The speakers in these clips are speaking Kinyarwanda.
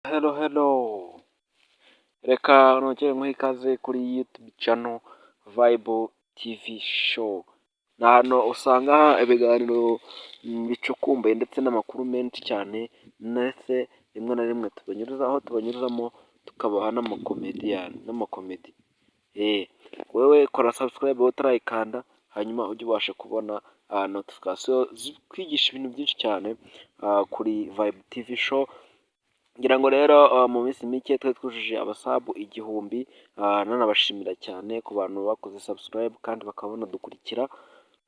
Hello hello, reka nongere nguhe ikaze kuri YouTube channel Vibe TV Show. Ni ahantu usanga ibiganiro bicukumbuye ndetse n'amakuru menshi cyane, ndetse rimwe na rimwe tubanyurizaho, tubanyurizamo tukabaha n'amakomediyani n'amakomedi. Wewe kora subscribe utarayikanda, hanyuma ujye ubasha kubona notification zikwigisha ibintu byinshi cyane kuri Vibe TV Show. Ngira ngo rero mu minsi mike twari twujuje aba sub 1000, nanabashimira cyane ku bantu bakoze subscribe kandi bakaba banadukurikira.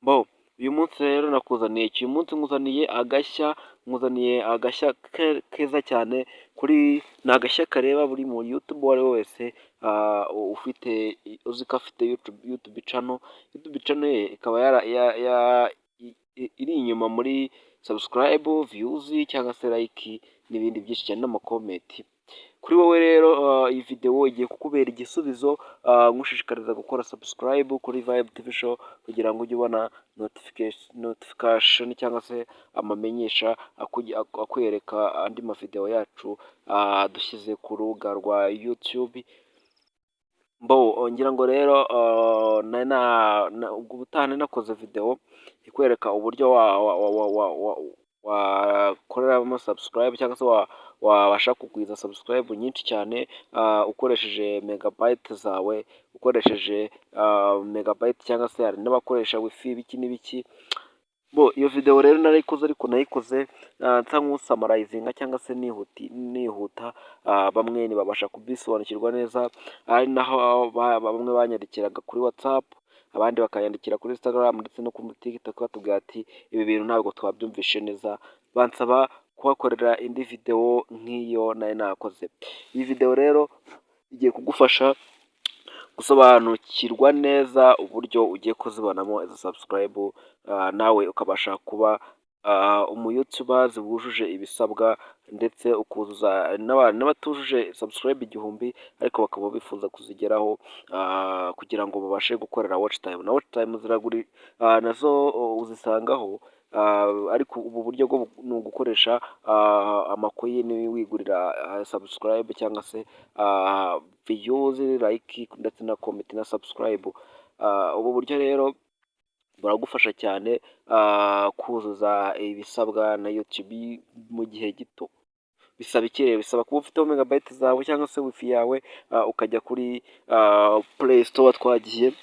Bo uyu munsi rero nakuzaniye iki? Uyu munsi nkuzaniye agashya, nkuzaniye agashya keza cyane kuri, ni agashya kareba buri mu YouTube uwo ari we wese ufite, uzi ko afite YouTube channel, YouTube channel ye ikaba iri inyuma muri subscribe, views cyangwa se like n'ibindi byinshi cyane n'ama comment. Kuri wowe rero iyi video igiye kukubera igisubizo, nkushishikariza gukora subscribe kuri Vibe TV Show kugira ngo ujye ubona notification cyangwa se amamenyesha akwereka andi mavideo yacu dushyize ku rubuga rwa YouTube. Mbo ngira ngo rero ubwo ubutaha nari nakoze video ikwereka uburyo wakoreramo subscribe cyangwa se wabasha kugwiza subscribe nyinshi cyane ukoresheje megabyte zawe, ukoresheje megabyte cyangwa se hari n'abakoresha wifi, ibiki n'ibiki. Bo iyo video rero narayikoze, ariko nayikoze nsa nk'usummarizinga cyangwa se nihuta, bamwe ntibabasha kubisobanukirwa neza, ari naho bamwe banyandikiraga kuri WhatsApp, abandi bakanyandikira kuri Instagram ndetse no kuri TikTok, batubwira ati ibi bintu ntabwo twabyumvishe neza, bansaba kuhakorera indi video nk'iyo nari nakoze. Iyi video rero igiye kugufasha gusobanukirwa neza uburyo ugiye kuzibonamo izo subscribe, nawe ukabasha kuba umu YouTuber wujuje ibisabwa, ndetse ukuzuza n'abatujuje subscribe 1000 ariko bakaba bifuza kuzigeraho kugira ngo babashe gukorera watch time. Na watch time ziraguri nazo uzisangaho, ariko ubu buryo bwo ni ugukoresha ama coin wigurira subscribe cyangwa se views, like ndetse na comment na subscribe. Ubu buryo rero buragufasha cyane kuzuza ibisabwa na YouTube mu gihe gito. Bisaba iki rero? Bisaba kuba ufiteho megabyte zawe cyangwa se wifi yawe, ukajya kuri Play Store. Twagiye,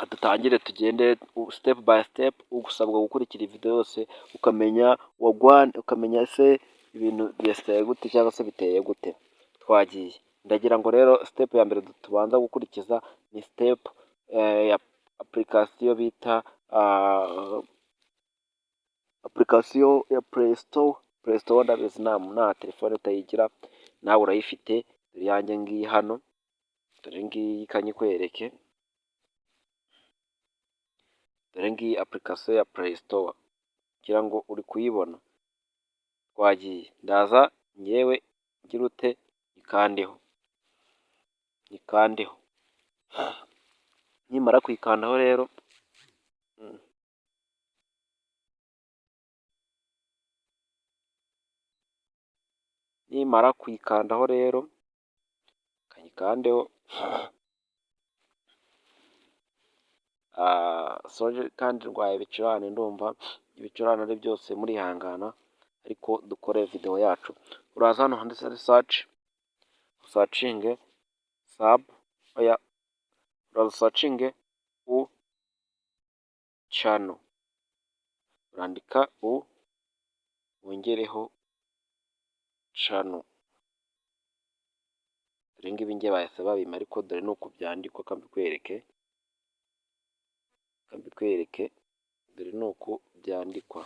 dutangire tugende step by step. Usabwa gukurikira iyi video yose ukamenya wagwan, ukamenya se ibintu byesitaye gute cyangwa se biteye gute. Twagiye. Ndagira ngo rero step ya mbere tubanza gukurikiza ni step ya application bita application ya Play Store. Play Store ndabizi nta telefone utayigira, nawe urayifite. Dore iyanjye ngiyi hano, dore ngiyi, kanyikwereke. Dore ngiyi application ya Play Store, ngira ngo uri kuyibona. Twagiye, ndaza ngewe ngira ute? Nyikandeho, nyikandeho. Nimara kuyikandaho rero, nimara kuyikandaho rero, kanyikandeho. Sorry, kandi ndwaye ibicurane, ndumva ibicurane ari byose, murihangana, ariko dukore video yacu. Uraza hano handitse search, usearchinge sub, oya, uraza usearchinge u channel, urandika u wongereho channel. Dore ngibi, njye bahise babimpa, ariko dore nuko byandikwa, kambikwereke, kambikwereke. Dore nuku byandikwa,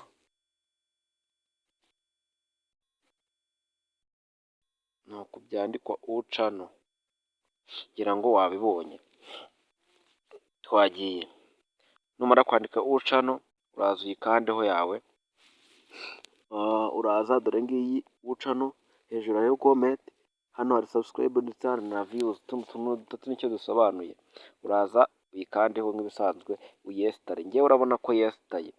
nuku byandikwa u channel, ngira ngo wabibonye. Twagiye. Numara kwandika u channel, uraza uyikandeho yawe. Uraza, dore ngiyi u channel, hejuru hariho comment, hano hari subscribe ndetse hari na views. Tuno tuntu dutatu nicyo dusobanuye. Uraza uyikandeho nk'ibisanzwe, uyinstalle. Ngewe urabona ko yesitaye,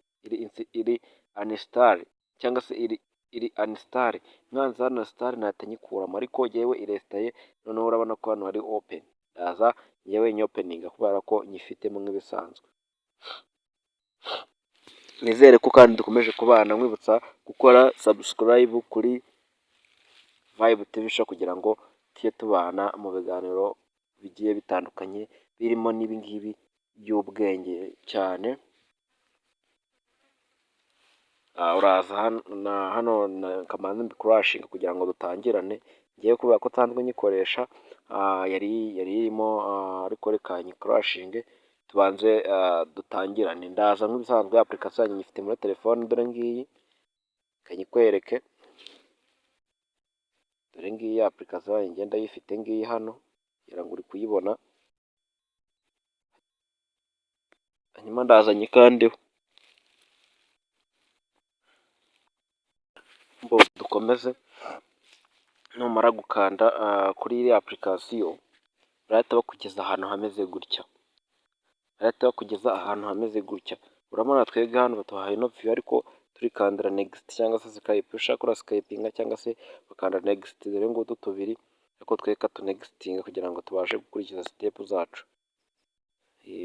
iri uninstall cyangwa se iri Iri uninstall. Nkanze hano uninstall nahita nyikuramo, ariko yewe iresitaye. Noneho urabona ko hano hari open, ndaza ngewe nyopeninga kubera ko nyifitemo nk'ibisanzwe. Nizere ko kandi dukomeje kubana, nkwibutsa gukora subscribe kuri Vibe TV Show kugira ngo tujye tubana mu biganiro bigiye bitandukanye, birimo n'ibingibi by'ubwenge cyane. Uraza hano kamanze mbikurashinga kugira ngo dutangirane. Ngewe kubera ko nsanzwe nyikoresha yari irimo, ariko reka nyikurashinge tubanze dutangirane. Ndaza nk'ibisanzwe, application yanjye nyifite muri telefone, dore ngiyi, kanyikwereke. Dore ngiyi application yanjye ngenda yifite, ngiyi hano, ngira ngo uri kuyibona. Hanyuma ndaza nyikandeho, dukomeze. Numara gukanda kuri iriya application, barahita bakugeza ahantu hameze gutya, barahita bakugeza ahantu hameze gutya. Urabona twebwe hano batuhaye ino view, ariko turikandira next cyangwa se skip. Ushaka urasikayipinga cyangwa se ukanda next. Dore ngutu tubiri, ariko tweka tunegisitinga kugira ngo tubashe gukurikiza step zacu.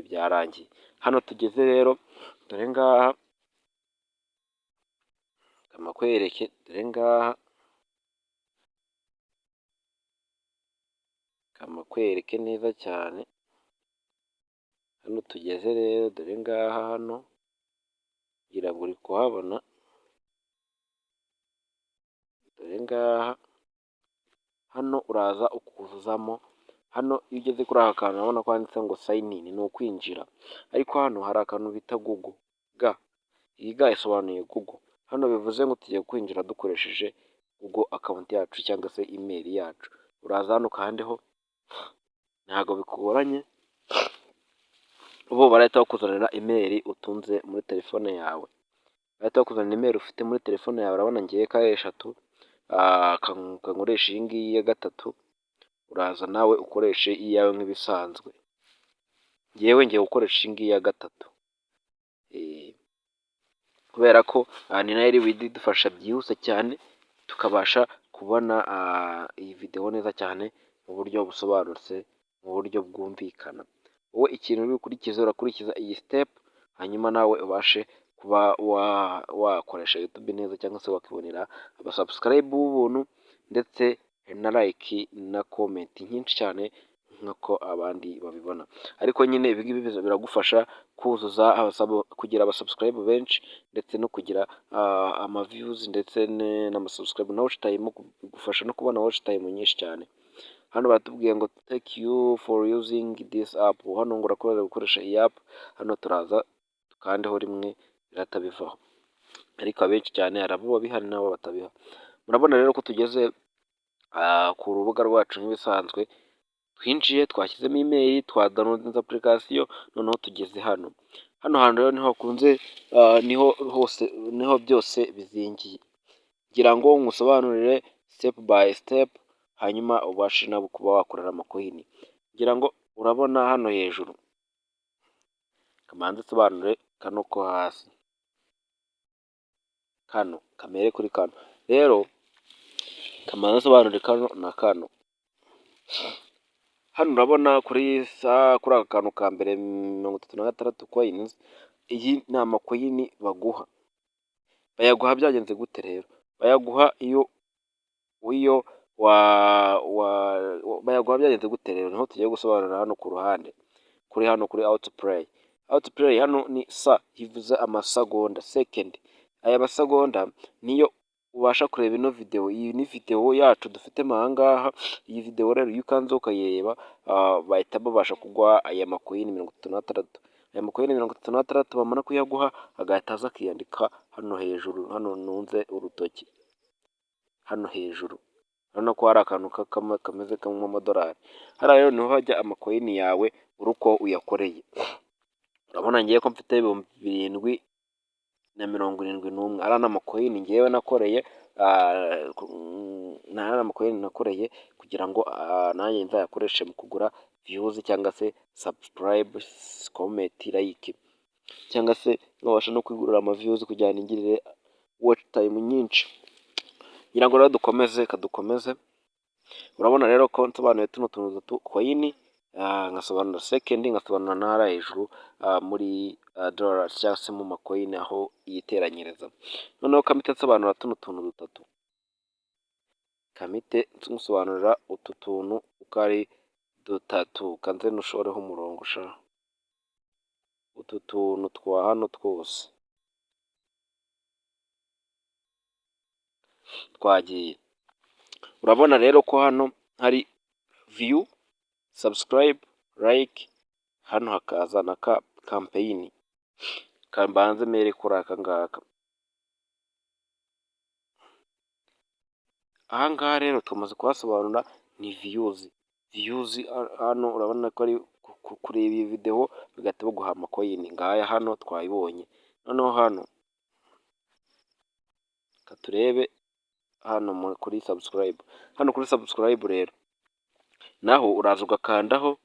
Byarangiye. Hano tugeze rero, dore ngaha kamakwereke, dore ngaha kamakwereke neza cyane. Hano tugeze rero, dore ngaha hano, ngira ngo uri kuhabona, dore ngaha hano uraza ukuzuzamo. Hano iyo ugeze kuri aka kantu, urabona ko handitse ngo sign in, ni ukwinjira. Ariko hano hari akantu bita Google G, iyi G isobanuye Google. Hano bivuze ngo tugiye kwinjira dukoresheje Google account yacu cyangwa se email yacu. Uraza hano ukandeho, ntabwo bikugoranye, bo barahita bakuzanira email utunze muri telefone yawe, barahita bakuzanira email ufite muri telefone yawe. Urabona ngiye ko ari eshatu, kankoresha iyi ngiyi ya gatatu. Uraza nawe ukoreshe iyawe nk'ibisanzwe. Ngewe ngiye gukoresha iyi ngiyi ya gatatu kubera ko ni nayo iri buhite idufasha byihuse cyane, tukabasha kubona iyi videwo neza cyane mu buryo busobanutse, mu buryo bwumvikana. Wowe ikintu uri bukurikize, urakurikiza iyi step, hanyuma nawe ubashe kuba wakoresha YouTube neza cyangwa se wakibonera aba subscribe b'ubuntu, ndetse na like na comment nyinshi cyane nk'uko abandi babibona. Ariko nyine ibi ngibi biragufasha kuzuza, kugira aba subscribe benshi, ndetse no kugira ama views, ndetse n'ama subscribe na watch time, bigufasha no kubona watch time nyinshi cyane. Hano baratubwiye ngo "Thank you for using this app". Hano ngo urakomeza gukoresha iyi app. Hano turaza tukandeho rimwe, birahita bivaho. Ariko abenshi cyane hari abo babiha n'abo batabiha. Murabona rero ko tugeze ku rubuga rwacu nk'ibisanzwe. Twinjiye, twashyizemo email, twadownloadinze application, noneho tugeze hano. Hano hantu rero niho hakunze, niho hose, niho byose bizingiye. Ngira ngo nkusobanurire step by step, hanyuma ubashe nawe kuba wakorera ama coin. Ngira ngo urabona hano hejuru, kamanze nsobanure kano ko hasi, kano kamere kuri kano rero, kamanze nsobanure kano na kano. Hano urabona kuri sa kuri aka kantu ka mbere, 36 coins, iyi ni ama coin baguha. Bayaguha byagenze gute rero? Bayaguha iyo wa wa bayaguha byagenze gute rero? Niho tugiye gusobanurira hano ku ruhande, kuri hano kuri autoplay. Autoplay hano ni sa ivuze amasegonda, second. Aya masegonda niyo ubasha kureba ino videwo. Iyi ni videwo yacu dufitemo aha ngaha. Iyi videwo rero, iyo ukanze ukayireba, bahita babasha kuguha aya ma coin 36. Aya ma coin 36 bamara kuyaguha, agahita aza akiyandika hano hejuru, hano nunze urutoki, hano hejuru. Urabona ko hari akantu kameze nk'amadolari. Hariya rero niho hajya ama coin yawe uri uko uyakoreye. Urabona ngewe ko mfite 7071. Ariya ni ama coin ngewe nakoreye, ni ama coin nakoreye kugira ngo nanjye nzayakoreshe mu kugura views cyangwa se subscribe, comment, like, cyangwa se nkabasha no kwigurira ama views kugira ngo nigirire watch time nyinshi. Ngira ngo rero dukomeze, kadukomeze. Urabona rero ko nsobanuye tuno tuntu dutatu: coin, nkasobanura second, nkasobanura ntara hejuru muri dollars cyangwa se mu ma coin aho yiteranyiriza. Noneho kamite nsobanura tuno tuntu dutatu, kamite nsobanurira utu tuntu uko ari dutatu. Kanze nushoreho umurongo sha, utu tuntu twa hano twose twagiye. Urabona rero ko hano hari view, subscribe, like, hano hakaza na ka campaign. Kambanze mere kuri aka ngaka. Aha ngaha rero tumaze kuhasobanura, ni views. Views hano urabona ko ari kureba iyi videwo bagahita baguha ama coin. Ngaya hano twayibonye. Noneho hano reka turebe hano kuri subscribe. Hano kuri subscribe rero naho uraza ugakandaho,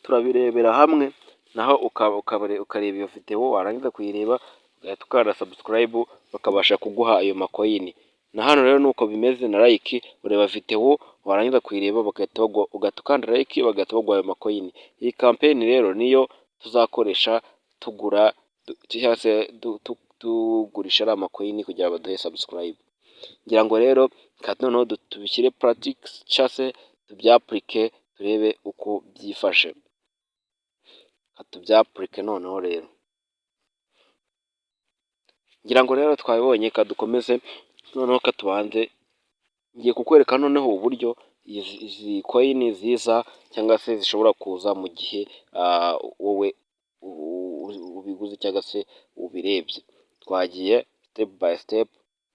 turabirebera hamwe. Naho ukareba iyo videwo, warangiza kuyireba ugahita ukanda subscribe, bakabasha kuguha ayo ma coin. Na hano rero nuko bimeze na like, ureba videwo warangiza kuyireba bagahita ugahita ukanda like, bagahita baguha ayo ma coin. Iyi campaign rero niyo tuzakoresha tugura cyangwa se tugurisha ariya ma coin kugira ngo baduhe subscribe. Ngira ngo rero noneho tubishyire pratique cyangwa se tubyapurike, turebe uko byifashe. Tubyapurike noneho rero. Ngira ngo rero twabibonye, kadukomeze noneho. Katubanze ngiye kukwereka noneho uburyo izi coin ziza cyangwa se zishobora kuza mu gihe wowe ubiguze cyangwa se ubirebye. Twagiye step by step,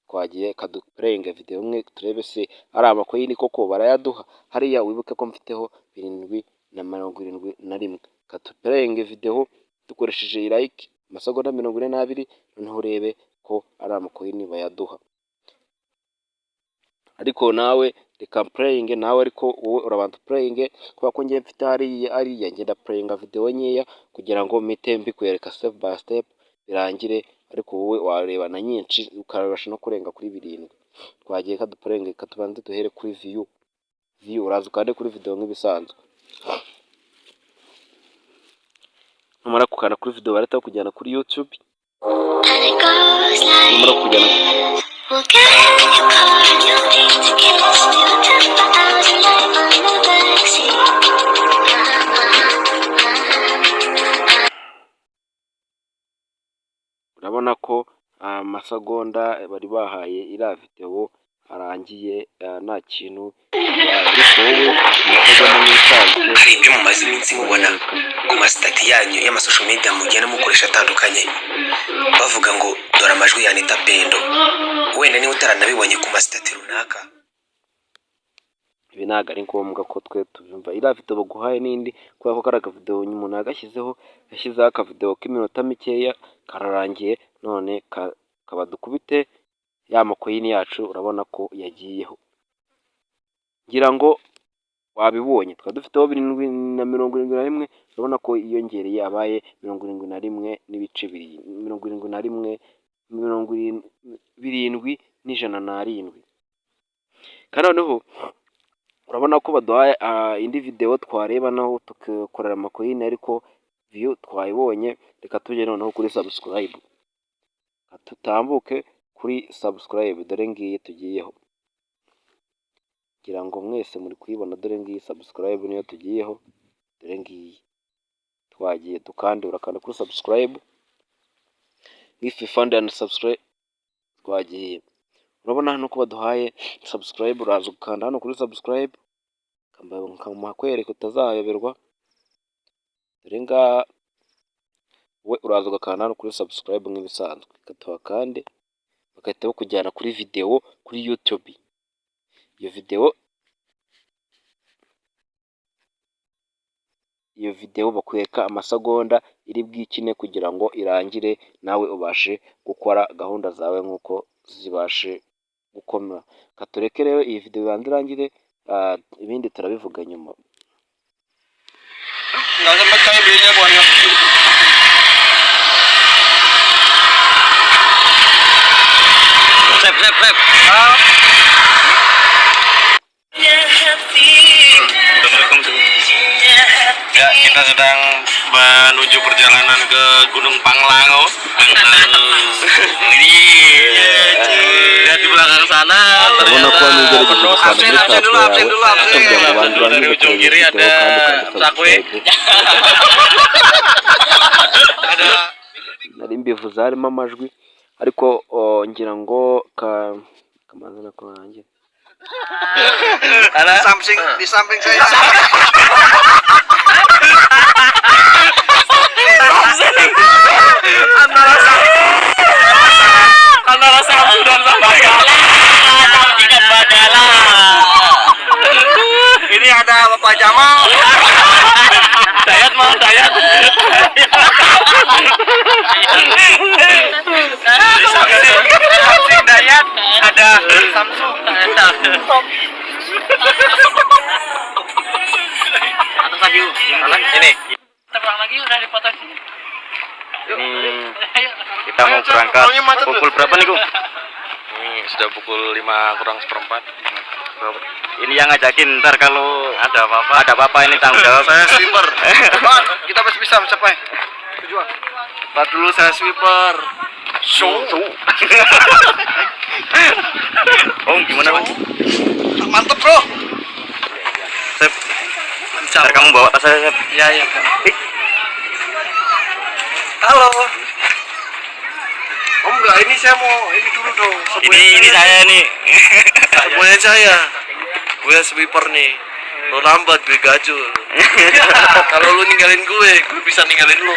twagiye. Kadupureyinge videwo imwe turebe se ari ama coin koko barayaduha. Hariya wibuke ko mfiteho 771. Kadupureyinge videwo dukoresheje like, amasegonda 42, noneho urebe ko ari ama coin bayaduha. Ariko nawe reka mpureyinge nawe, ariko wowe urabanza upureyinge, kubera ko ngiye mfite hariya hariya ngenda pureyinga videwo nkeya kugira ngo mpite mbikwereka step by step birangire, ariko wowe wareba na nyinshi ukabasha no kurenga kuri 7. Twagiye, kadupureyinge. Katubanze duhere kuri view. View, uraza ukande kuri videwo nk'ibisanzwe. Numara gukanda kuri videwo barahita bakujyana kuri YouTube. Numara kujyana We'll get in your car and you'll need to kiss till 10,000 light on the backseat. Urabona ko amasegonda bari bahaye iriya videwo arangiye nta kintu, ariko wowe amasegonda nk'ibisanzwe. Hari ibyo mumaze iminsi mubona ku ma status yanyu y'ama social media mugenda mukoresha atandukanye, bavuga ngo dore amajwi ya Anita Pendo. Wenda niba utaranabibonye ku ma status runaka, Ibi ntabwo ari ngombwa ko twe tubyumva. Iriya videwo baguhaye n'indi, kubera ko kariya kavidewo umuntu yagashyizeho, yashyizeho akavidewo k'iminota mikeya kararangiye. None kaba dukubite ya ma coin yacu, urabona ko yagiyeho. Ngira ngo wabibonye, twari dufiteho 771, urabona ko yiyongereye abaye 71 n'ibice 71, 7.107. Kandi noneho urabona ko baduhaye indi videwo twareba naho tugakorera ama coin, ariko view twayibonye. Reka tujye noneho kuri subscribe, tutambuke kuri subscribe. Dore ngiyi tugiyeho, ngira ngo mwese muri kuyibona. Dore ngiyi subscribe niyo tugiyeho, dore ngiyi twagiye. Dukande, urakanda kuri subscribe if you found and subscribe. Twagiye, urabona hano ko baduhaye subscribe. Uraza ugakanda hano kuri subscribe, kwereka utazayoberwa. Dore ngaha, we uraza ugakanda hano kuri subscribe nk'ibisanzwe, kandi bagahita bakujyana kuri videwo kuri YouTube. Iyo videwo bakwereka amasegonda iri bwikine kugira ngo irangire, nawe ubashe gukora gahunda zawe nk'uko zibashe gukomera. Katureke rero iyi videwo ibanze irangire, ibindi turabivuga nyuma. Nggak sempet kami belinya buahnya. Sep, sep, sep. Ah. Kita sedang menuju perjalanan ke Gunung Pangrango. Ini lihat di belakang sana Urabona ko ternyata hano ugerageje penuh. gukanda muri Absen, absen tapu dulu, yawe absen dulu, absen. bakubwira ngo banze Absen dulu dari urangize ujung kureba kiri iyi ada videwo kandi ukande Sakwe. subscribe. Nari mbivuze harimo amajwi, ariko ngira ngo kamanze nako rangira. Ada Samping, di samping saya. Antara Samsu dan Sambagala. Ikan Badala. Ini ada Bapak Jamal. Dayat mau Dayat. Di samping Dayat ada Samsung. Ini. Terbang lagi udah dipotong. Ini kita mau berangkat pukul berapa nih, Kung? Ini sudah pukul 5 kurang seperempat. Ini yang ngajakin, ntar kalau Ada apa-apa? ada apa-apa ini tanggung jawab. Saya sweeper. Bang, kita masih bisa mencapai tujuan. Ntar dulu saya sweeper. Show. Om gimana, Bang? Mantep, Bro. Sep. Ntar kamu bawa tas saya, Sep. Ya, ya. Halo. Om enggak, ini saya mau ini dulu dong. Ini saya nih. Semuanya saya. Gue sweeper nih. Lo lambat gue gajul. Kalau lu ninggalin gue bisa ninggalin lu.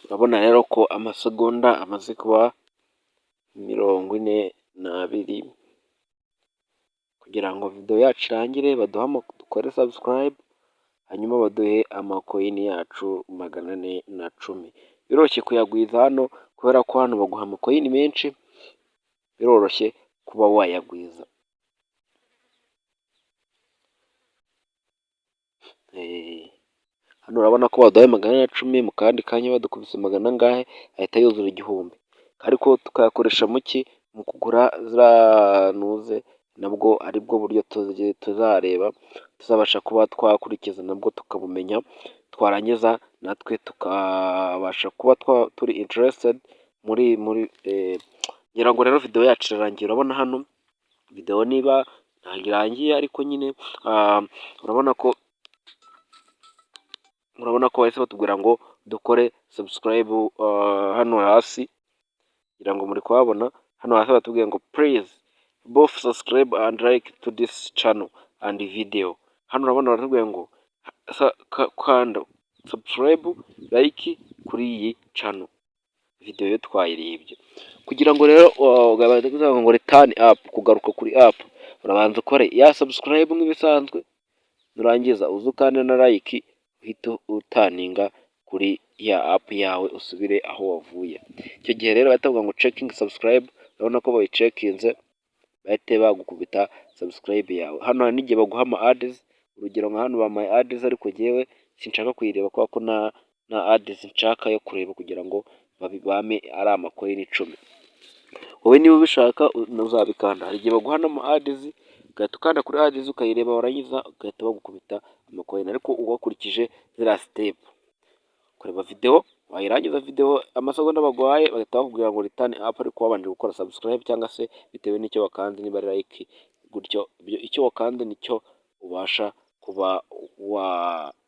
Urabona rero ko amasegonda amaze kuba 42 kugira ngo videwo yacu irangire, baduhe, dukore subscribe, hanyuma baduhe amacoin yacu 410. Biroroshye kuyagwiza hano kubera ko hano baguha amacoin menshi, biroroshye kuba wayagwiza. Hano urabona ko baduhaye 410, mu kandi kanya badukubise magana angahe ahita yuzura 1000, ariko tukayakoresha mu ki? Mu kugura ziriya ntuze. Nabwo aribwo buryo tuzareba tuzabasha kuba twakurikiza, nabwo tukabumenya, twarangiza natwe tukabasha kuba turi interested muri. Ngira ngo rero videwo yacu irarangiye. Urabona hano videwo niba ntabwo irangiye, ariko nyine urabona ko bahise batubwira ngo dukore subscribe hano hasi. Ngira ngo muri kuhabona hano hasi batubwiye ngo "Please both subscribe and like to this channel and video." Hano urabona baratubwiye ngo kanda subscribe, like kuri iyi channel, video yo twayirebye. Kugira ngo rero ngo return app, kugaruka kuri app, urabanza ukore ya subscribe nk'ibisanzwe, nurangiza uze ukande na like, uhite ureturninga kuri ya app yawe, usubire aho wavuye. Icyo gihe rero bahita bavuga ngo "Checking subscribe". Urabona ko bayicheckinze, bahite bagukubita subscribe yawe. Hano hari n'igihe baguha ama ads, urugero nka hano bampaye ads, ariko jyewe sinshaka kuyireba kubera ko nta ads nshaka yo kureba kugira ngo bampe ari amacoin 10. Wowe niba ubishaka uzabikanda. Hari igihe baguha n'ama ads, ugahita ukanda kuri ads ukayireba, warangiza ugahita bagukubita amacoin, ariko ugakurikije ziriya step: kureba videwo, wayirangiza videwo, amasegonda baguhaye bagahita bakubwira ngo "Return app", ariko wabanje gukora subscribe cyangwa se bitewe n'icyo wakanze, niba ari like gutyo, icyo wakanze nicyo ubasha kuba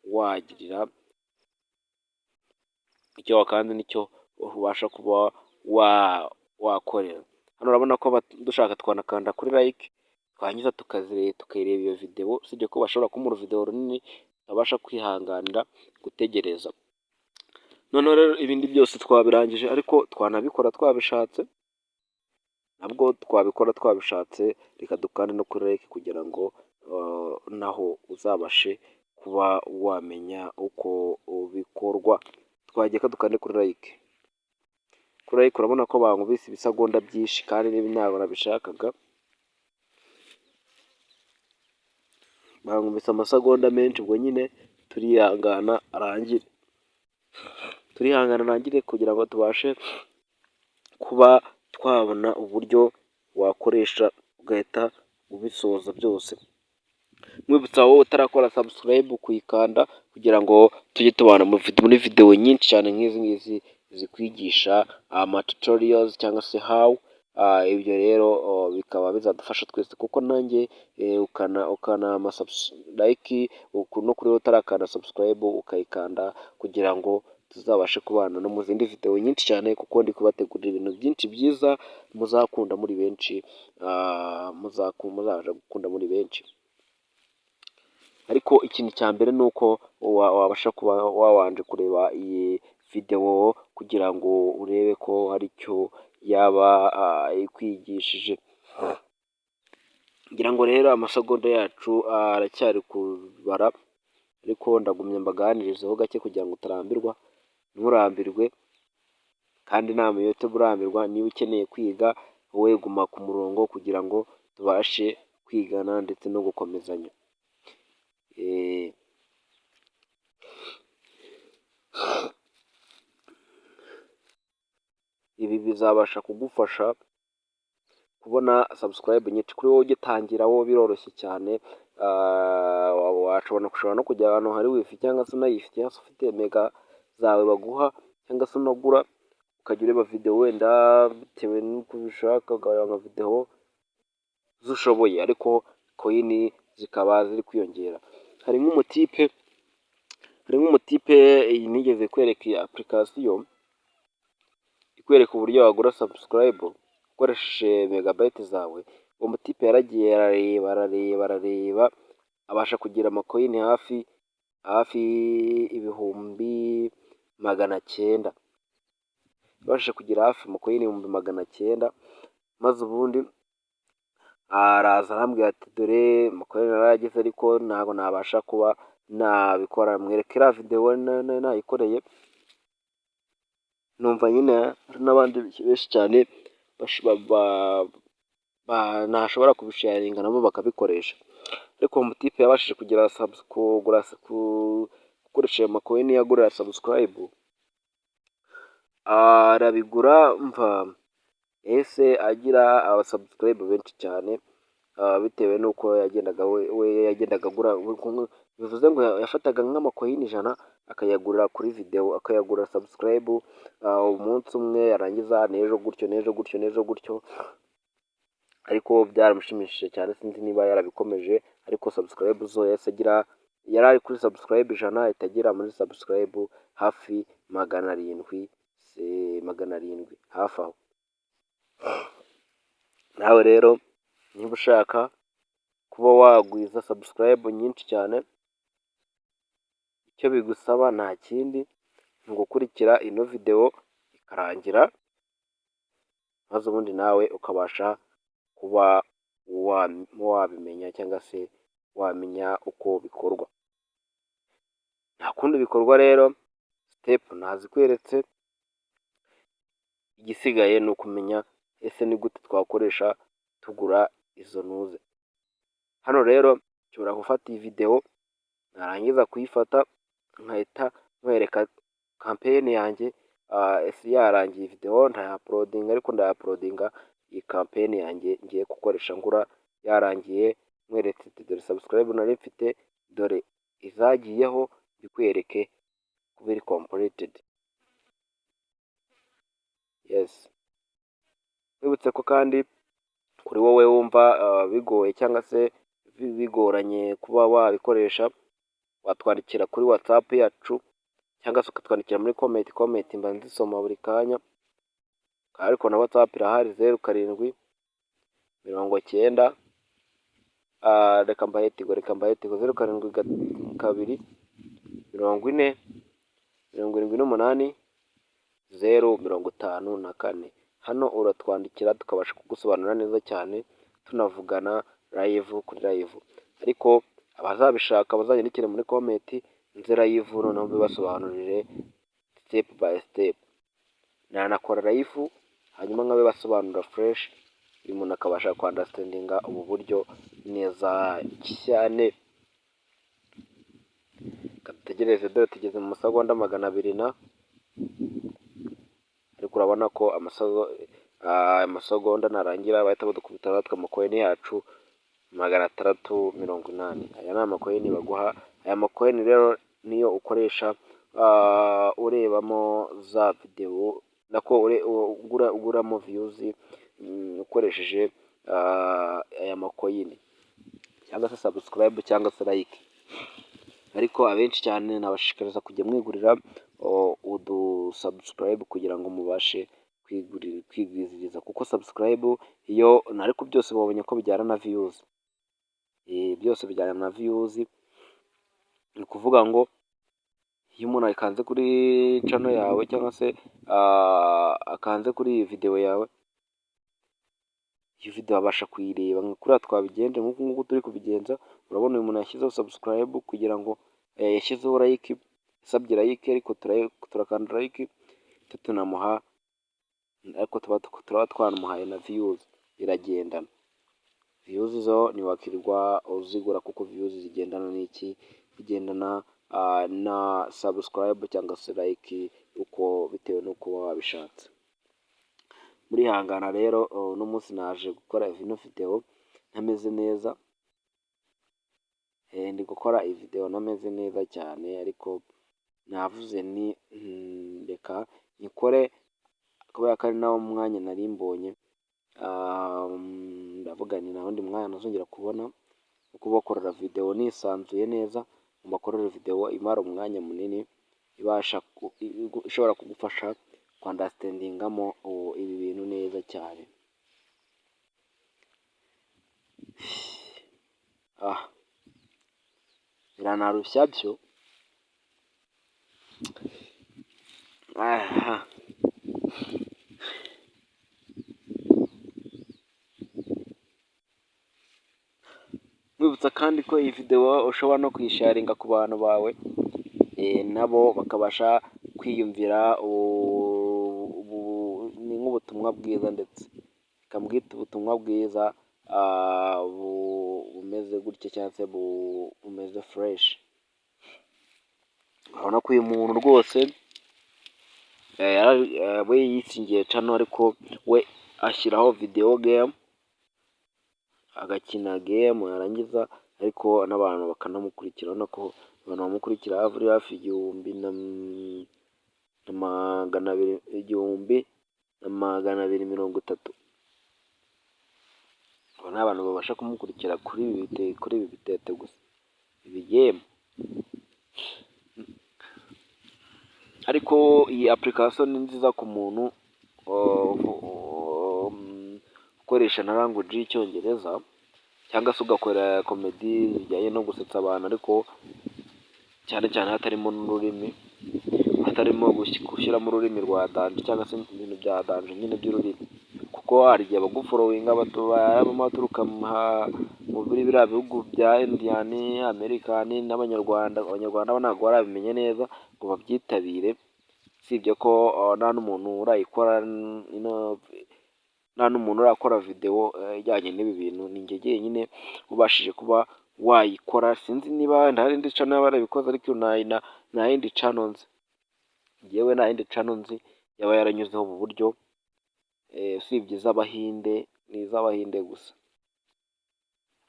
wagirira, icyo wakanze nicyo ubasha kuba wakorera. Hano urabona ko dushaka twanakanda kuri like, twarangiza tukayireba iyo videwo, usibye ko bashobora kumuha uruvidewo runini tutabasha kwihanganira gutegereza. Noneho rero ibindi byose twabirangije, ariko twanabikora twabishatse, nabwo twabikora twabishatse. Reka dukande no kuri like kugira ngo naho uzabashe kuba wamenya uko bikorwa. Twagiye, ko dukande kuri like. Kuri like urabona ko bankubise ibisegonda byinshi, kandi niba ntabwo nabishakaga, bankubise amasegonda menshi. Ubwo nyine turihangana arangire, turihangana arangire kugira ngo tubashe kuba twabona uburyo wakoresha ugahita ubisoza byose. Nkwibutsa wowe utarakora subscribe kuyikanda kugira ngo tujye tubana muri videwo nyinshi cyane nk'izi ngizi zikwigisha ama tutorials cyangwa se how. Ibyo rero bikaba bizadufasha twese, kuko nanjye ukana like no kuri wowe utarakanda subscribe ukayikanda kugira ngo tuzabashe kubana no mu zindi videwo nyinshi cyane, kuko ndi kubategurira ibintu byinshi byiza muzakunda muri benshi, muzabasha gukunda muri benshi. Ariko ikintu cya mbere ni uko wabasha kuba wabanje kureba iyi videwo kugira ngo urebe ko hari icyo yaba ikwigishije. Ngira ngo rero amasegonda yacu aracyari kubara, ariko ndagumya mbaganirizeho gake kugira ngo utarambirwa, nturambirwe. Kandi nta muyote urambirwa. Niba ukeneye kwiga, wowe guma ku murongo kugira ngo tubashe kwigana ndetse no gukomezanya. Ibi bizabasha kugufasha kubona subscribe nyinshi. Kuri wowe ugitangira, wowe biroroshye cyane, washobora ushobora no kujya ahantu hari WiFi cyangwa se unayifite, cyangwa se ufite mega zawe baguha cyangwa se unagura, ukajya ureba videwo wenda bitewe n'uko ubishaka, ukareba nka videwo z'ushoboye, ariko coin zikaba ziri kwiyongera. Hari nk'umutipe nigeze kwereka iyi application ikwereka uburyo wagura subscribe ukoresheje megabyte zawe. Uwo mutipe yaragiye arareba, arareba, arareba, abasha kugira ama coin hafi 900,000. Yabashije kugira hafi ama coin 900,000, maze ubundi araza arambwira ati: "Dore ama coin narayagize, ariko ntabwo nabasha kuba nabikora." Mwereka iriya videwo nayikoreye, numva nyine hari n'abandi benshi cyane ntashobora kubisharinga nabo bakabikoresha. Ariko uwo mutipe yabashije kugira kugura, gukoresha ayo ma coin agura subscribe, arabigura. Mva yahise agira aba subscribe benshi cyane bitewe n'uko yagendaga we yagendaga agura. Bivuze ngo yafataga nk'ama coin 100 akayagurira kuri videwo, akayagura subscribe umunsi umwe, yarangiza n'ejo gutyo, n'ejo gutyo, n'ejo gutyo. Ariko byaramushimishije cyane. Sinzi niba yarabikomeje, ariko subscribe zo yahise agira, yari ari kuri subscribe 100, ahita agera muri subscribe hafi 700, 700 hafi aho. Nawe rero niba ushaka kuba wagwiza subscribe nyinshi cyane, icyo bigusaba nta kindi, ni ugukurikira ino videwo ikarangira, maze ubundi nawe ukabasha kuba wabimenya cyangwa se wamenya uko bikorwa. Nta kundi bikorwa rero, step nazikweretse, igisigaye ni ukumenya ese ni gute twakoresha tugura izo ntuze. Hano rero nshobora gufata iyi videwo, narangiza kuyifata nkahita nkwereka campaign yanjye ese yarangiye. Videwo ntayauploadinga, ariko ndayauploadinga iyi campaign yanjye ngiye gukoresha ngura yarangiye, nkweretse ati: "Dore subscribe nari mfite, dore izagiyeho," mbikwereke kuba iri completed. Yes, nkwibutse ko kandi kuri wowe wumva bigoye cyangwa se bigoranye kuba wabikoresha, watwandikira kuri WhatsApp yacu cyangwa se ukatwandikira muri comment. Comment mba nzisoma buri kanya. Ariko na WhatsApp irahari, 07 90, reka mbahe Tigo, reka mbahe Tigo, 072 40 78 0 54. Hano uratwandikira tukabasha kugusobanurira neza cyane, tunavugana live kuri live. Ariko abazabishaka bazanyandikire muri comment, nze live noneho mbibasobanurire step by step. Nanakora live hanyuma nkabibasobanurira fresh, uyu muntu akabasha kwunderstandinga ubu buryo neza cyane. Reka dutegereze, dore tugeze mu masegonda 200 na, ariko urabona ko amasegonda narangira bahita badukubita natwe amacoin yacu 680. Aya ni amacoin baguha. Aya macoin rero niyo ukoresha urebamo za videwo, nako uguramo views ukoresheje aya macoin, cyangwa se subscribe cyangwa se like. Ariko abenshi cyane nabashishikariza kujya mwigurira udu subscribe kugira ngo mubashe kwigwiziriza, kuko subscribe iyo, ariko byose babonye ko bijyana na views, byose bijyana na views. Ni ukuvuga ngo iyo umuntu akanze kuri channel yawe cyangwa se akanze kuri iyi videwo yawe, iyo videwo abasha kuyireba nka kuriya twabigenje, nk'uku nguku turi kubigenza. Urabona uyu muntu yashyizeho subscribe kugira ngo, yashyizeho like, yasabye like, ariko turakanda like tunamuha, ariko turaba twanamuhaye na views, biragendana. Views zo ntiwakirirwa uzigura, kuko views zigendana n'iki? Bigendana na subscribe cyangwa se like, uko bitewe n'uko uba wabishatse. Murihangana rero, uno munsi naje gukora ino videwo ntameze neza, ndi gukora iyi videwo ntameze neza cyane, ariko navuze ni reka nyikore kubera ko ari nawo mwanya nari mbonye. Ndavuga nti nta wundi mwanya nazongera kubona wo kubakorera videwo nisanzuye neza, ngo mbakorere videwo imara umwanya munini, ibasha ishobora kugufasha kwunderstandingamo ibi bintu neza cyane. Biranarushya byo. Aha, nkwibutsa kandi ko iyi videwo ushobora no kuyisharinga ku bantu bawe, nabo bakabasha kwiyumvira. Ni nk'ubutumwa bwiza, ndetse reka mbwite ubutumwa bwiza bumeze gutya cyangwa se bumeze fresh. Urabona ko uyu muntu rwose we yitsingiye channel, ariko we ashyiraho video game, agakina game, yarangiza ariko n'abantu bakanamukurikira. Urabona ko abantu bamukurikira hafi hafi 1200, 1230. Abo ni abantu babasha kumukurikira kuri ibi bitete gusa, ibi game. Ariko iyi application ni nziza ku muntu ukoresha na language y'Icyongereza, cyangwa se ugakora comedy zijyanye no gusetsa abantu, ariko cyane cyane hatarimo n'ururimi, hatarimo gushyiramo ururimi rwa danger cyangwa se ibintu bya danger nyine by'ururimi, kuko hari igihe abagufollowinga barimo baturuka muri biriya bihugu bya Indian, American n'Abanyarwanda. Abanyarwanda bo ntabwo barabimenya neza ngo babyitabire, usibye ko nta n'umuntu urayikora, nta n'umuntu urakora videwo ijyanye n'ibi bintu, ni njye jyenyine ubashije kuba wayikora. Sinzi niba wenda hari indi channel yaba yarabikoze, ariko nta yindi channel nzi, njyewe nta yindi channel nzi yaba yaranyuzeho ubu buryo, usibye iz'Abahinde. Ni iz'Abahinde gusa.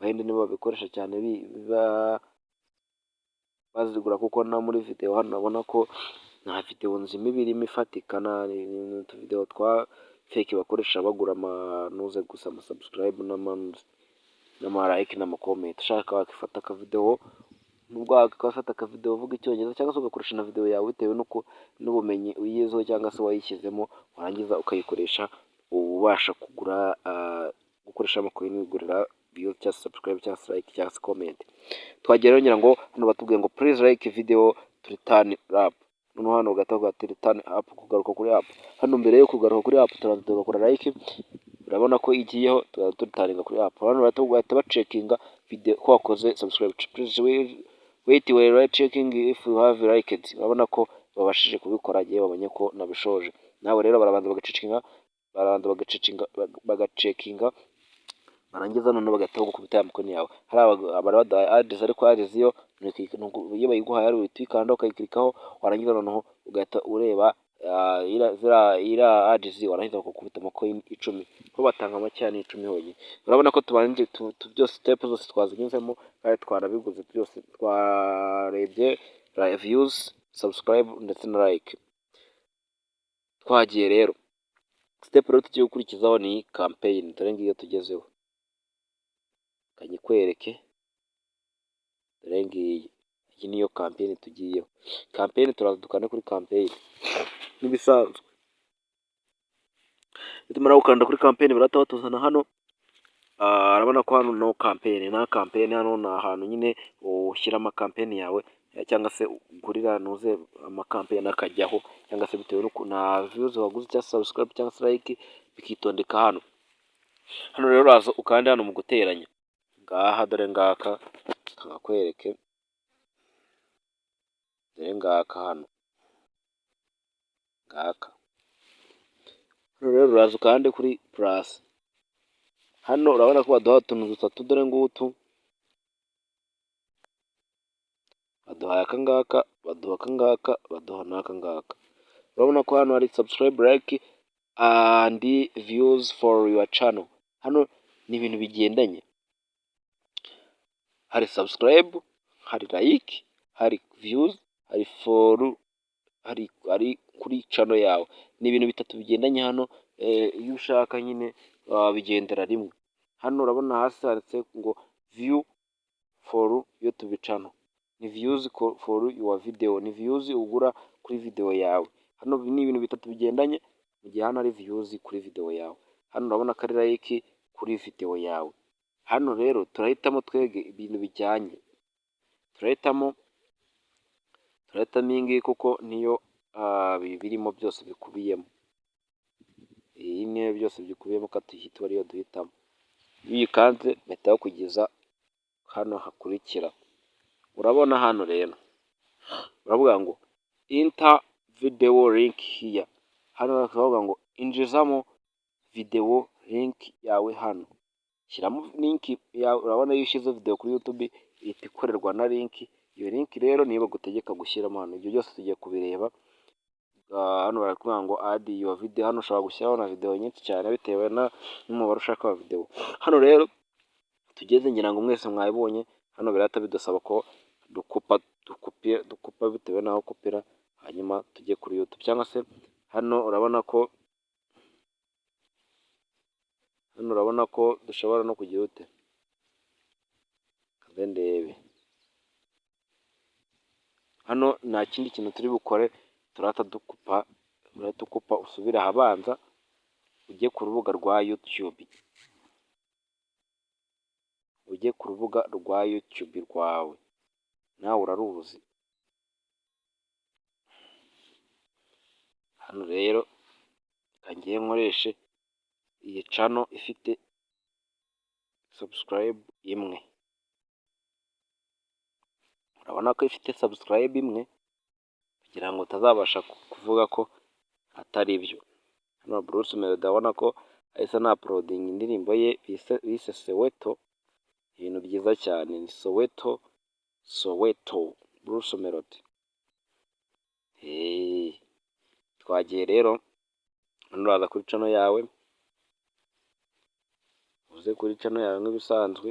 Abahinde nibo babikoresha cyane bazigura, kuko no muri videwo hano urabona ko nta videwo nzima iba irimo ifatika, ni utuvidewo twa fake bakoresha bagura amanuze gusa, amasubscribe n'amalike n'amacomment. Ushaka wakifata akavidewo. Nubwo wakafata akavideo uvuga Icyongereza cyangwa se ugakoresha na video yawe bitewe n'uko n'ubumenyi uyiziho cyangwa se wayishyizemo, warangiza ukayikoresha ubasha kugura, gukoresha amacoin wigurira views cyangwa se subscribe cyangwa se like cyangwa se comment. Twagiye rero, ngira ngo hano batubwiye ngo "Please like video to return app". Noneho hano bagahita bavuga ati "Return app", kugaruka kuri app. Hano mbere yo kugaruka kuri app turabanza tugakora like, urabona ko igiyeho, tugaza tureturninga kuri app. Hano bahita bacheckinga video ko wakoze subscribe. "Please wait while checking if you have liked." Urabona ko babashije kubikora igihe babonye ko nabishoje. Nawe rero barabanza bagacheckinga, barabanza bagacheckinga, bagacheckinga, barangiza noneho bagahita bagukubita ya macoin yawe. Hari bari baduhaye ads, ariko ads yo iyo bayiguhaye ari uhita uyikanda, ukayiclickaho, warangiza noneho ugahita ureba iriya ads, warangiza bakakubita amacoin 10, bo batanga make, ni 10 honyine. Urabona ko tubanje byose, step zose twazinyuzemo kandi twarabiguze byose, twarebye views, subscribe ndetse na like. Twagiye rero, step rero tugiye gukurikizaho ni campaign. Dore ngiyo tugezeho, kanyikwereke. Dore ngiyi, iyi niyo campaign tugiyeho. Campaign, turaza dukande kuri campaign nk'ibisanzwe. Nitumara gukanda kuri campaign barahita batuzana hano. Urabona ko hano no campaign, nta campaign. Hano ni ahantu nyine ushyira amacampaign yawe cyangwa se ugurira nuze amacampaign akajyaho, cyangwa se bitewe na views waguze cyangwa se subscribe cyangwa se like, bikitondeka hano. Hano rero uraza ukande hano mu guteranya ngaha, dore ngaka, kakwereke, dore ngaka hano, ngaka. Hano rero uraza ukande kuri plus. Hano urabona ko baduha utuntu dutatu, dore ngutu, baduhaye aka ngaka, baduha aka ngaka, baduha n'aka ngaka. Urabona ko hano hari subscribe, like and views for your channel. Hano ni ibintu bigendanye, hari subscribe, hari like, hari views, hari for, hari kuri channel yawe. Ni ibintu bitatu bigendanye hano. Iyo ushaka nyine bigendera rimwe. Hano urabona hasi handitse ngo "View for YouTube channel", ni views for your video, ni views ugura kuri video yawe. Hano ni ibintu bitatu bigendanye, mu gihe hano ari views kuri video yawe, hano urabona ko ari like kuri video yawe. Hano rero turahitamo twege ibintu bijyanye, turahitamo iyi ngiyi kuko niyo birimo byose bikubiyemo. Iyi niyo byose bikubiyemo, ko tuyihita ariyo duhitamo. Iyo uyikanze bahita bakugeza hano hakurikira. Urabona hano rero baravuga ngo "Enter video link here". Hano bakavuga ngo injizamo video link yawe hano, shyiramo link yawe. Urabona iyo ushyize video kuri YouTube ihita ikorerwa na link. Iyo link rero niyo bagutegeka gushyiramo hano. Ibyo byose tugiye kubireba. Hano barakubwira ngo "Add your video". Hano ushobora gushyiraho na video nyinshi cyane bitewe n'umubare ushaka wa video. Hano rero tugeze, ngira ngo mwese mwabibonye. Hano birahita bidusaba ko dukupa, dukupiye, dukupa bitewe n'aho ukupira, hanyuma tujye kuri YouTube. Cyangwa se hano urabona ko hano urabona ko dushobora no kugira ute, kaze ndebe. Hano nta kindi kintu turi bukore, turahita dukupa. Urahita ukupa usubire ahabanza, ujye ku rubuga rwa YouTube, ujye ku rubuga rwa YouTube rwawe, nawe uraruzi. Hano rero reka nkoreshe iyi channel ifite subscribe imwe. Urabona ko ifite subscribe imwe, kugira ngo utazabasha kuvuga ko atari byo. Hano Bruce Melody urabona ko ahise anauploadinga indirimbo ye bise Soweto, ibintu byiza cyane, ni Soweto, Soweto, Bruce Melody. Twagiye rero, hano uraza kuri channel yawe, uze kuri channel yawe nk'ibisanzwe,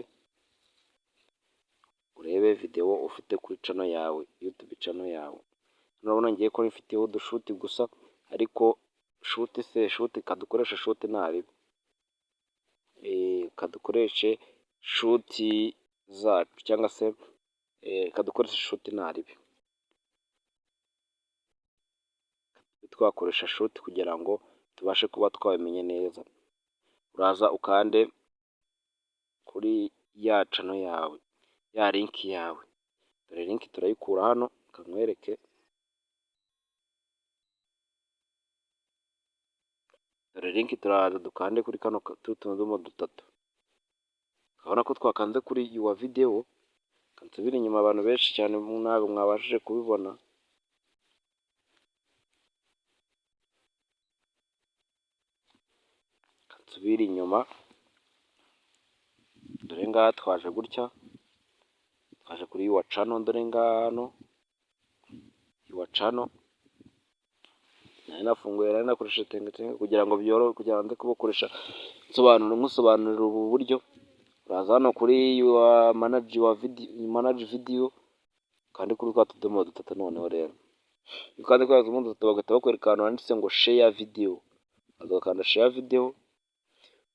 urebe video ufite kuri channel yawe, YouTube channel yawe. Urabona ngiye ko mfiteho udushort gusa, ariko short se, short kadukoreshe, short ntaribi, kadukoreshe short zacu cyangwa se Reka dukoreshe short ntaribi, twakoresha short kugira ngo tubashe kuba twabimenye neza. Uraza ukande kuri ya channel yawe, ya link yawe. Dore link turayikura hano, reka nkwereke. Dore link, turaza dukande kuri kano tutudomo dutatu. Urabona ko twakanze kuri your video. Nsubire inyuma, abantu benshi cyane ntabwo mwabashije kubibona. Nsubire inyuma, dore ngaha twaje gutya, twaje kuri your channel, dore ngaha hano your channel. Nari nafunguye, nari nakoresheje tenga kugira ngo byorohe, kugira ngo nze kubakoresha nsobanura, nkusobanurira ubu buryo. Uraza hano kuri your manage, your video, manage video, kandi kuri twa tudomo dutatu. Noneho rero iyo ukanze kuri twa tudomo dutatu, bagahita bakwereka ahantu handitse ngo share video. Uraza ugakanda share video,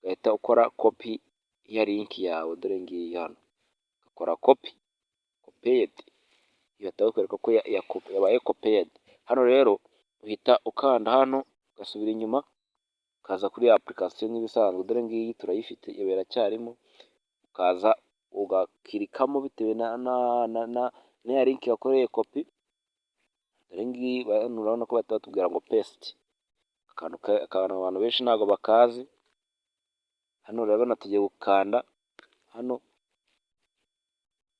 ugahita ukora copy ya link yawe. Dore ngiyi hano, ugakora copy, copied, ihita bakwereka ko yabaye copied. Hano rero uhita ukanda hano, ugasubira inyuma, ukaza kuri application nk'ibisanzwe. Dore ngiyi turayifite, iyo iracyarimo. Ukaza ugakirikamo bitewe na ya link wakoreye copy. Dore ngiyi, urabona ko bahita batubwira ngo paste. Akantu abantu benshi ntabwo bakazi. Hano urabona tugiye gukanda hano,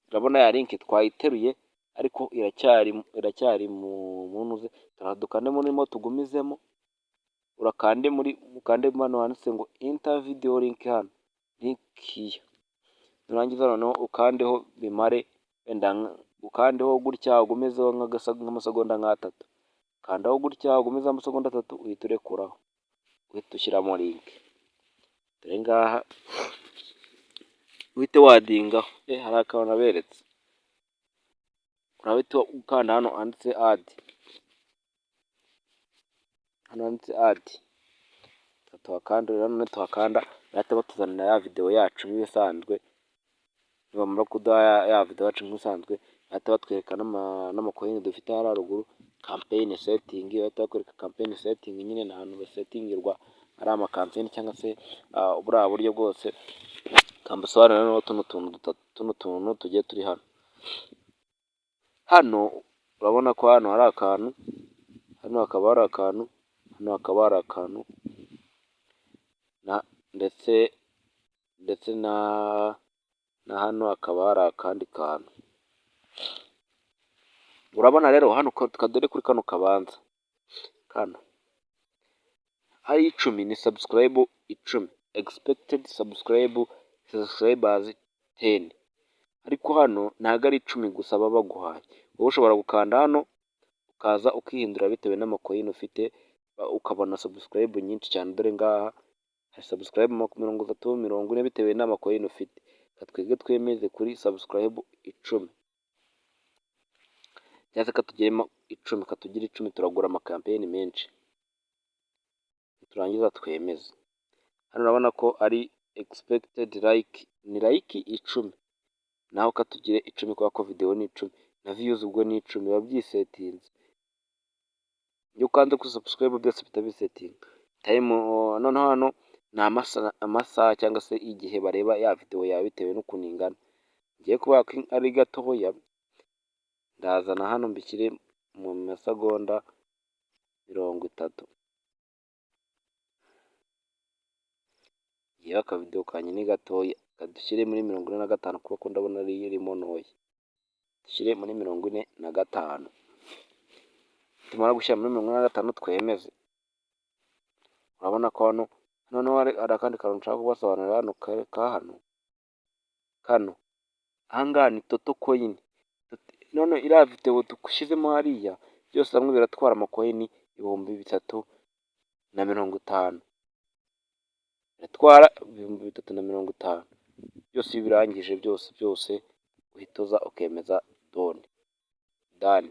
urabona ya link twayiteruye, ariko iracyari mu ntuze. Dukande murimo, tugumizemo, urakande muri, ukande hano handitse ngo enter video link, hano link here. Nurangiza noneho ukandeho, bimare wenda, ukandeho gutya, ugumizeho nk'amasegonda nk'atatu. Kandaho gutya, ugumizeho amasegonda 3, uhita urekuraho, uhita ushyiramo link. Dore ngaha, uhite waddingaho. Hari akantu naberetse. Urahita ukanda hano handitse add, hano handitse add, tuhakanda. Rero tuhakanda, bahita batuzanira ya video yacu nk'ibisanzwe. Nibamara kuduha ya video yacu nk'ibisanzwe, bahita batwereka n'amacoin dufite hariya haruguru. Campaign setting, bahita bakwereka campaign setting nyine, ni ahantu basettingirwa ari amacampaign cyangwa se buriya buryo bwose. Kambasobanurire noneho tuno tuntu dutatu, tuno tuntu tugiye turi hano. Hano urabona ko hano hari akantu, hano hakaba hari akantu, hano hakaba hari akantu, ndetse na hano hakaba hari akandi kantu. Urabona rero hano, kadore kuri kano kabanza kano, ari 10, ni subscribe 10, expected subscribers 10. Ariko hano ntabwo ari 10 gusa baba baguhaye. Wowe ushobora gukanda hano, ukaza ukihindura bitewe n'amacoin ufite, ukabona subscribe nyinshi cyane. Dore ngaha hari subscribe 30, 40, bitewe n'amacoin ufite. Twebwe twemeze kuri subscribe 10, cyangwa se katugiremo 10, katugire 10, turagura amacampaign menshi. Turangiza twemeze. Hano urabona ko ari expected like, ni like 10, naho katugire 10 kubera ko video ni 10, na views ubwo ni 10, biba byisettinze. Iyo ukanze kuri subscribe, byose bihita bisettinga. Time noneho hano ni amasaha cyangwa se igihe bareba ya video yawe bitewe n'ukuntu ingana. Ngiye kubera ko ari gatoya, ndazana hano mbishyire mu masegonda 30. Ngewe akavideo kanjye ni gatoya, kadushyire muri 45, kuko ndabona ariyo irimo ntoya. Dushyire muri 45. Tumara gushyira muri 45, twemeze. Urabona ko hano noneho hari akandi kantu nshaka kubasobanurira hano ka hano kano. Aha ngaha ni total coin. None iriya video dushyizemo hariya, byose hamwe biratwara amacoin 3050. Biratwara 3050 byose. Iyo ubirangije byose byose, uhita uza ukemeza done, done,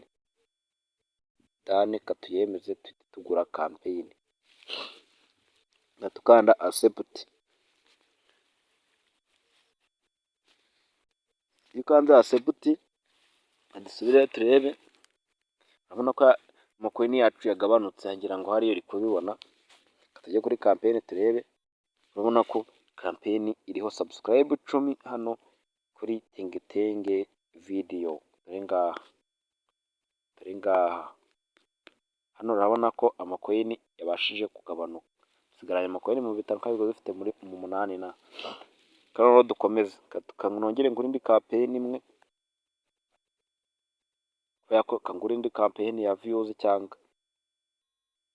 done. Katuyemeze, tuhite tugura campaign. Tukanda accept. Iyo ukanze accept Dusubire turebe, urabona ko amacoin yacu yagabanutse, ngira ngo hariya uri kubibona. Tujye kuri campaign turebe, urabona ko campaign iriho subscribe 10 hano kuri Tingetenge video. Dore ngaha, dore ngaha, hano urabona ko amacoin yabashije kugabanuka, dusigaranye amacoin 5,000 kandi twari dufite muri mu munani na. Rero dukomeze, nongere ngure indi campaign imwe, kubera ko kangura indi campaign ya views cyangwa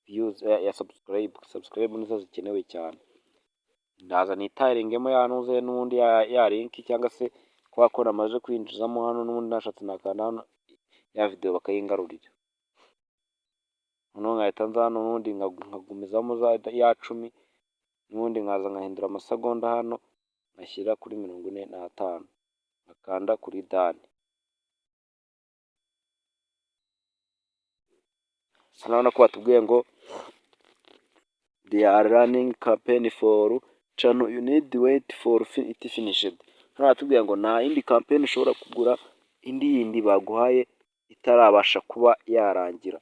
views ya subscribe. Subscribe nizo zikenewe cyane. Ndaza nitaringemo ya ntuze n'ubundi ya link, cyangwa se kubera ko namaze kwinjizamo hano n'ubundi nashatse nakanda hano ya video bakayingarurira. Noneho nkahita nza hano n'ubundi nkagumizamo ya 10, n'ubundi nkaza nkahindura amasegonda hano ngashyira kuri 45, nkakanda kuri done. Hano urabona ko batubwiye ngo they are running campaign for channel, you need wait for it finished. Hano baratubwiye ngo nta yindi campaign ushobora kugura indi yindi baguhaye itarabasha kuba yarangira.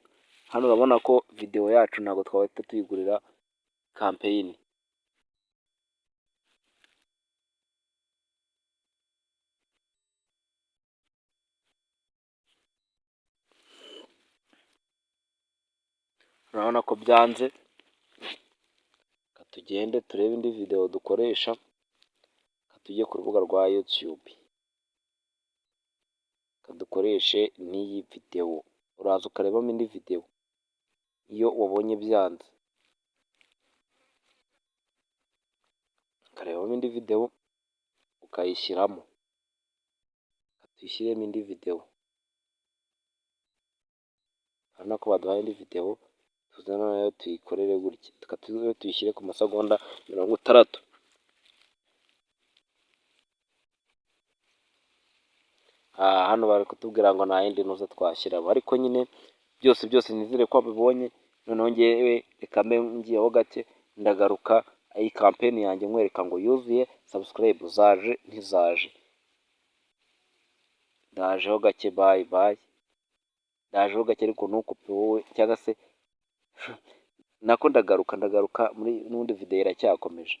Hano urabona ko video yacu ntabwo twahita tuyigurira campaign. Urabona ko byanze. Reka tugende turebe indi video dukoresha. Reka tujye ku rubuga rwa YouTube, reka dukoreshe n'iyi video. Uraza ukarebamo indi video iyo wabonye byanze, ukarebamo indi video ukayishyiramo. Reka tuyishyiremo indi video. Urabona ko baduhaye indi video, tuze nayo tuyikorere gutya, reka tuze tuyishyire ku masegonda 60. Hano bari kutubwira ngo nta yindi ntuza twashyiramo, ariko nyine byose byose nizere ko wabibonye. Noneho ngewe reka mbe ngiyeho gake, ndagaruka iyi campaign yanjye nkwereka ngo yuzuye, subscribe zaje ntizaje. Ndajeho gake, bye bye, ndajeho gake, ariko ntukupe wowe, cyangwa se nako ndagaruka, ndagaruka muri n'ubundi video iracyakomeje.